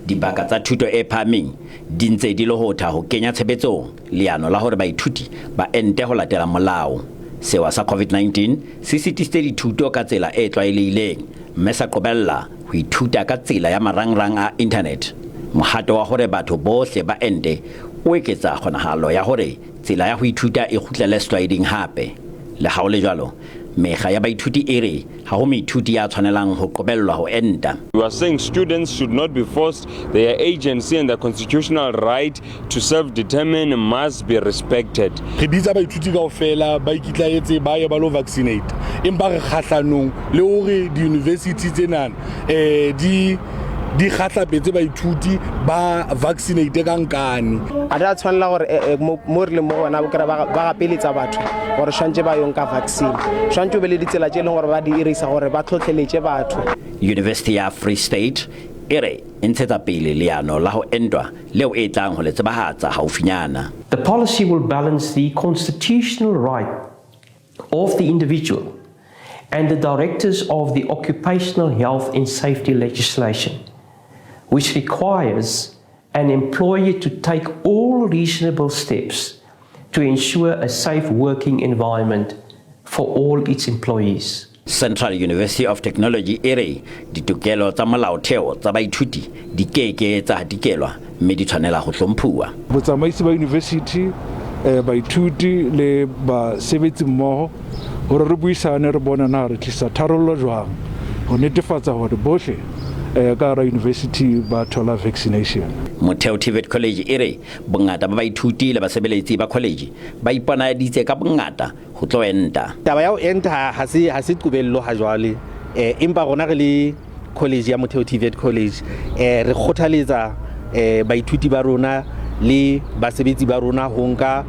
Dibaka tsa thuto e phahameng di ntse di lohotha ho kenya tshebetsong leano la hore baithuti ba ente ho latela molao. Sewa sa COVID-19 se sitisitse dithuto ka tsela e tlwaelehileng mme sa qobella ho ithuta ka tsela ya marangrang a internet. Mohato wa hore batho bohle ba ente o eketsa kgonahalo ya hore tsela ya ho ithuta e kgutlele setlwaeding hape. Le ha ho le jwalo, mekga ya baithuti e re ha ho moithuti ya tshwanelang ho qobellwa ho enta. We are saying students should not be forced. Their agency and their constitutional right to self-determine must be respected. Re bitsa baithuti kaofela ba ikitlaetse ba ye ba lo vaccinate, empa re kgahlanong le hore di-university tsenana di di kgahlapetse baithuti ba vaccinate ka nkane. A di a tshwanela gore mo re leng mo gona kry ba gapeletsa batho gore tshwanetse ba yong ka vaccine. Tshwanetse o be le ditsela tse e leng gore ba di irisa gore ba tlhotlheletse batho. University ya Free State e re e ntshetsa pele leano la ho entwa leo e tlang ho le tsebahatsa haufinyana. The policy will balance the constitutional right of the individual and the directives of the occupational health and safety legislation, which requires an employer to take all reasonable steps to ensure a safe working environment for all its employees. Central University of Technology e re ditokelo tsa molaotheo tsa baithuti di keke tsa hatikelwa mme di tshwanela ho hlomphuwa. Botsamaisi ba university, baithuti le basebetsi mmoho hore re buisane, re bone na re tlisa tharollo jwang ho netefatsa hore bohle ka hara university ba thola vaccination. Motheo TVET College e re bongata ba baithuti le basebeletsi ba college ba iponahaditse ka bongata ho tlo enta. Taba ya ho enta ha se qobello ha jwale, empa rona re le college ya Motheo TVET College, re kgothaletsa baithuti ba rona le basebetsi ba rona ho nka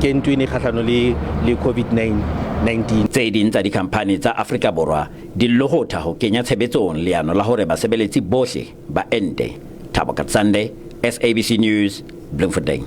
kento ena e kgahlano le COVID-19. Tse ding tsa dikhamphani tsa Afrika Borwa di lohotha ho kenya tshebetsong leano la hore basebeletsi bohle ba ente. Thabo Katsande, SABC News, Bloemfontein.